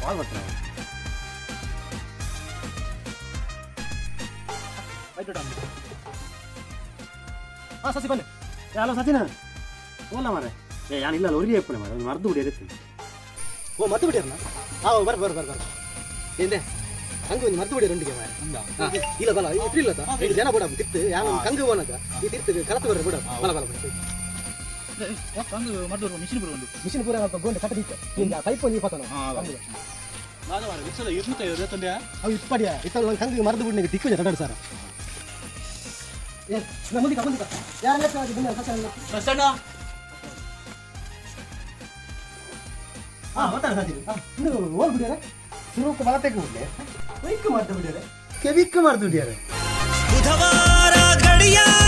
ಕಾಲ್ ಬರ್ತಾನೆ. ಹಾಂ ಸಸಿ, ಬನ್ನಿ. ಹಲೋ ಸಚಿನ, ಓಲ ಮಾರೆ. ಏ, ಯಾನ್ ಇಲ್ಲ, ಒರಿಯೇ ಇಪ್ಪುನೆ ಮಾರೆ, ಒಂದು ಮರ್ದು ಬಿಡಿ. ಓ, ಮದ್ದು ಬಿಡಿಯರ್ನ? ಹಾಂ, ಬರ್ ಬರ್ ಬರ್ ಬರ್. ಏಂದೆ ಹಂಗ ಒಂದು ಮದ್ದು ಬಿಡಿ ರಂಡಿಗೆ ಮಾರೆ. ಇಲ್ಲ ಬಲ, ಈ ಇಲ್ಲ ಇದು ಜನ ಬಿಡ ತಿರ್ತು. ಯಾನ್ ಕಂಗು ಹೋನಗ ಈ ತಿರ್ತು ಕಲತು ಬರ್ರ ಬಿಡ. ಬಲ ಬಲ ಬಲ. ಕಂಗು ಮದ್ದು ಮಿಷಿನ್ ಪೂರ ಉಂಡು. ಮಿಷಿನ್ ಪೂರ ಅಲ್ಪ ಗೋಂಡೆ ಕಟ್ಟ ದಿತ್ತ ಇಂದ ಪೈಪ್ ಒಂಜಿ ಪತನ. ಅವು ಇಪ್ಪಡಿಯ ಇತ್ತ ಕಂಗು ಮರದು ಬಿಡಿ ತಿಕ್ಕು ಜಡ ಸರ್. ಏ, ಮುಂದಿಕ ಮುಂದಿಕ ಯಾರ ಲೆಕ್ಕ ಹಾಕಿ ಬನ್ನಿ ಸಚನ. ಸಣ್ಣ. ಹಾಂ, ಬರ್ತಾರೆ ಸಚಿನ್. ಹಾಂ, ಇನ್ನು ಓಲ್ ಬಿಡಿಯಾರೆ? ಸುರುಕು ಬಲತೆಗೆ ಬಿಡ್ಲೆ, ಒಯ್ಕ್ ಮರ್ದು ಬಿಡಿಯಾರೆ, ಕೆವಿಕ್ ಮರ್ದು ಬಿಡಿಯಾರೆ. ಬುಧವಾರ ಗಡಿಯಾರ.